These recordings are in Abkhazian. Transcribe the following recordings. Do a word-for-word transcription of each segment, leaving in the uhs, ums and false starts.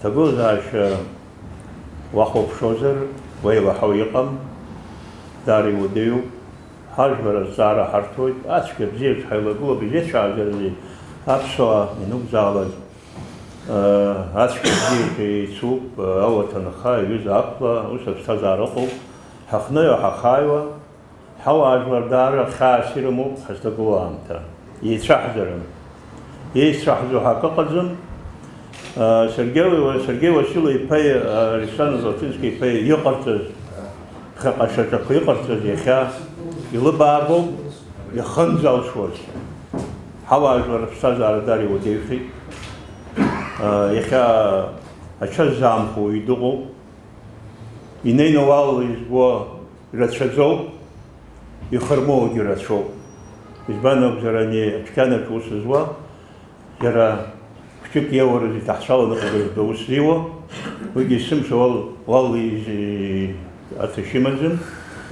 Ҭагылазаашьа уахәаԥшуазар, уеилаҳау иҟам, даара иуадаҩуп. Ҳажәлар азҵаара ҳарҭоит, ацәгьа бзиаҿ ҳаилагылоуп, изеицәааӡарызеи аԥсуаа ианықәзаалак, ацәгьа бзиаҿ еицуп, ауаҭәанха, аҩыза ақәла, ус аԥсҭазаара ыҟоуп. Ҳахныҩо ҳахааиуа, ҳауаажәлар даара хьаас ирымоуп ҳазҭагылоу аамҭа. Еицәаҳӡарым. Еицәаҳӡо ҳәа акы ыҟаӡам. Сергеи, Сергеи Уасил-иԥеи, Александр Золотински-иԥеи иҟарҵаз, ԥхьаҟа шьаҿақәа иҟарҵаз иахьа илыбаагоуп, иахынӡалшоз. Ҳауаажәлар рыԥсҭазаара даара иуадаҩхеит. Иахьа ача ззаамхо уаҩы дыҟоуп. Инеины уалла изго рацәаӡоуп, ихырмоугьы рацәоуп. Избан акәзар, ани адәқьанаҿ ус зуа, џьара хәҷык иауарыз иҭаҳцәаланы ҟаҵатәы ус зиуа, уигьы есымша уал, уал изи-, аҭашьа имаӡам.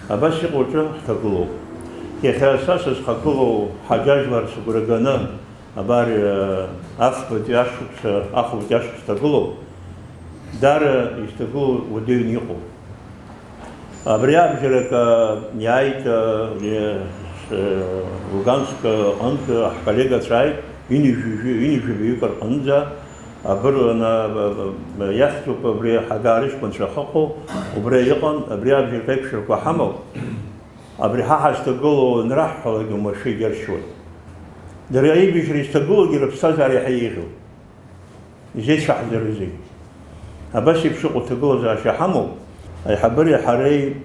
Абас иҟоу аҿы ҳҭагылоуп. Иахьа са сызхагылоу ҳаџьажәлар сыгәра ганы, абар, афбатәи ашықәса, ахәбатәи ашықәса ҭагылоуп, даара изҭагылоу уадаҩны иҟоуп. Абри абжьарак, а, иааит, а, е, с-, Луганск аҟынтә ҳколлегацәа ааит, ҩынҩажәи-, ҩынҩажәи жәаҩык рҟынӡа, абырг, а, а, а, иахьӡуп абри ҳагаа рыҷкәынцәа ахьыҟоу, убра иҟан, абри абжьарак аиқәшәарақәа ҳамоуп. Абри ҳа ҳазҭагылоу анраҳҳәалак, уамашәа иџьаршьоит. Дара аибашьра изҭагылоугьы рыԥсҭазаара иаҳа еиӷьуп. Изеицәаҳӡарызеи? Абас еиԥш ыҟоу ҭагылазаашьа ҳамоуп. Аиҳабыреи ҳареи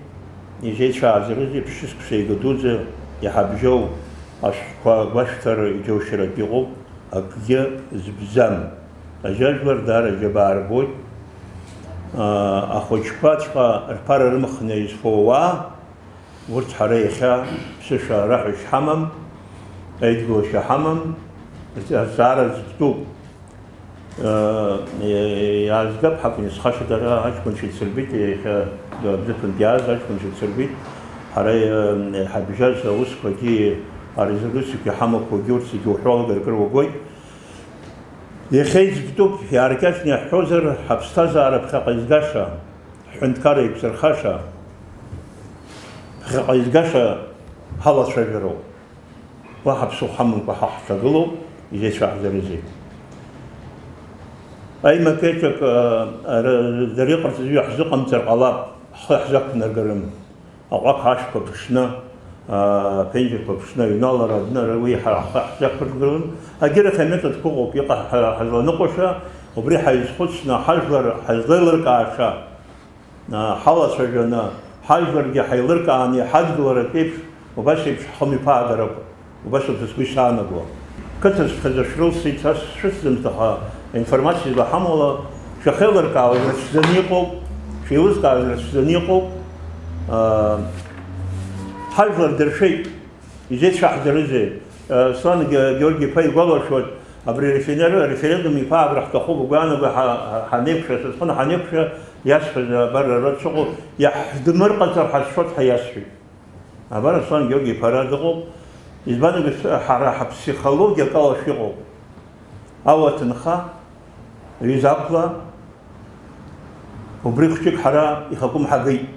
изеицәаҳӡарызеи? Ԥшьышықәса еига дуӡӡа иҳабжьоу ашәҟәқәа гәашәҭар иџьоушьаратә иҟоуп, акгьы збӡам. Аџьажәлар даара аџьабаа рбоит. Ахәыҷқәаҵәҟьа рԥара рымхны изфо ауаа, урҭ ҳара иахьа ԥсышәа раҳәа шҳамам, еидгылашьа ҳамам, азҵаара зыдтәуп. Иаазгап ҳакәын, исхашҭит, ара аҷкәынцәа ицырбеит, иахьа бзыԥынтә иааз аҷкәынцәа ицырбеит, ҳара иҳабжьаз аусқәагьы, арезолиуциақәа иҳамақәагьы, урҭ зегьы уҳәо алагар акыр уагоит. Иахьа иӡбтәуп, иааркьаҿны иаҳҳәозар, ҳаԥсҭазаара ԥхьаҟа изгаша, ҳҳәынҭқарра еиқәзырхаша, ԥхьаҟа изгаша ҳалацәажәароуп. Уаҳа ԥсыхәа ҳамамкәа ҳа ҳҭагылоуп, изеицәаҳӡарызеи? Аимак-еиҿак, а, ара, дара иҟарҵаз уи ҳзыҟамҵар ҟалап, ҳхы ҳзақәнагарым. Аҟәақҳа ашәқәа ԥшны, а, аԥенџьырқәа ԥшны аҩналара, абнара уи ҳара ҳхы ҳзақәыргылон. Агьырахь аметодқәа ыҟоуп, иҟаҳ-, ҳара ҳазланыҟәаша, убри ҳаизхәыцны, ҳажәлар ҳазлеилыркааша, а, ҳалацәажәаны, ҳажәларгьы ҳаилыркааны иҳадгыларатә еиԥш, убас еиԥш ҳхы мҩаԥаагар акәын. Убас ауп са сгәы ишаанаго. Қыҭацәгьа шәрылсит, са сшәыцӡамызт, аха аинформациа излаҳамоу ала, шәахьеилыркаауаз рацәӡаны иҟоуп, шәеилызкаауаз рацәӡаны иҟоуп. Ҳажәлар дыршәеит, изеицәаҳӡарызеи? Аслан Ге-, Георги-иԥа игәалашәоит, абри арефенер-, ареферендум иԥаагара ҳҭахуп, угәы иаанагои, ҳа-, ҳа-, ҳанеиқәшәа, сызхын ҳанеиқәшәа, иасҳәаз абар ара дшыҟоу, иаҳдмырҟаҵар ҳазшоит ҳәа иасҳәеит. Абар Аслан Георги-иԥа ара дыҟоуп. Избан акәу, ҳара ҳаԥсихологиа акала шәыҟоуп. Ауа ҭынха, аҩыза ақәла, убри хәҷык ҳара ихакәым ҳагеит.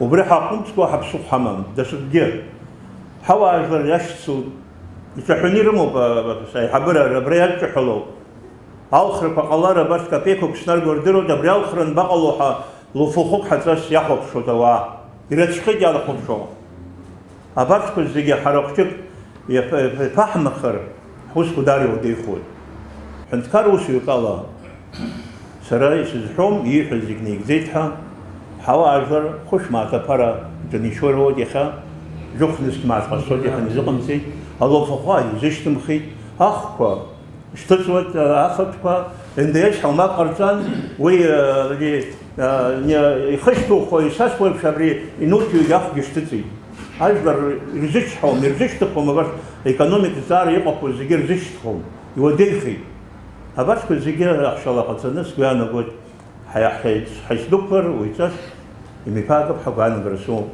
Убри ҳаҟәымҵкәа ҳаԥсыхә ҳамам, даҽакгьы. Ҳауаажәлар иашьцылт, иҿаҳәаны ирымоуп, а, а, аиҳабыра абра иадҿаҳәалоуп. Алхрақәа ҟалар, абарҭ капеиқәак шнарго рдыруеит, абри алхра анбаҟало ҳәа луфахәык ҳаҵас иахәаԥшуеит ауаа. Ирацәахеит иалахәаԥшуа. Абарҭқәа зегьы ҳара хәҷык иаԥ-, иаԥаҳмырхар, ҳусқәа даара иуадаҩхоит. Ҳәынҭқар усҩык ала, сара исызҳәом, ииҳәаз зегь наигӡеит ҳәа, ҳауаажәлар хәышә мааҭ аԥара џьанишьо роуеит иахьа, жәохә нызқь мааҭ ҟасҵоит иахьа, изыҟамҵеит, алуфахәы изышьҭымхит, ахқәа, Шьҭыҵуеит, а, афатәқәа, Н Д С ҳаумак ҟарҵан, уи, а, ри-, а, не-, ихышьҭухуа, исасуеиԥш абри инуҭҩугь ахәгьы шьҭыҵит. Ажәлар ирзычҳауам, ирзышьҭыхуам, абарҭ аекономика зҵаара иҟақәоу зегьы рзышьҭыхуам, иуадаҩхеит. Абарҭқәа зегьы аҳәшьала ҟаҵаны сгәы иаанагоит, ҳаи-, ҳаи-, ҳаицдәықәлар, уаҩҵас имҩаԥаагап ҳәа агәаанагара сымоуп.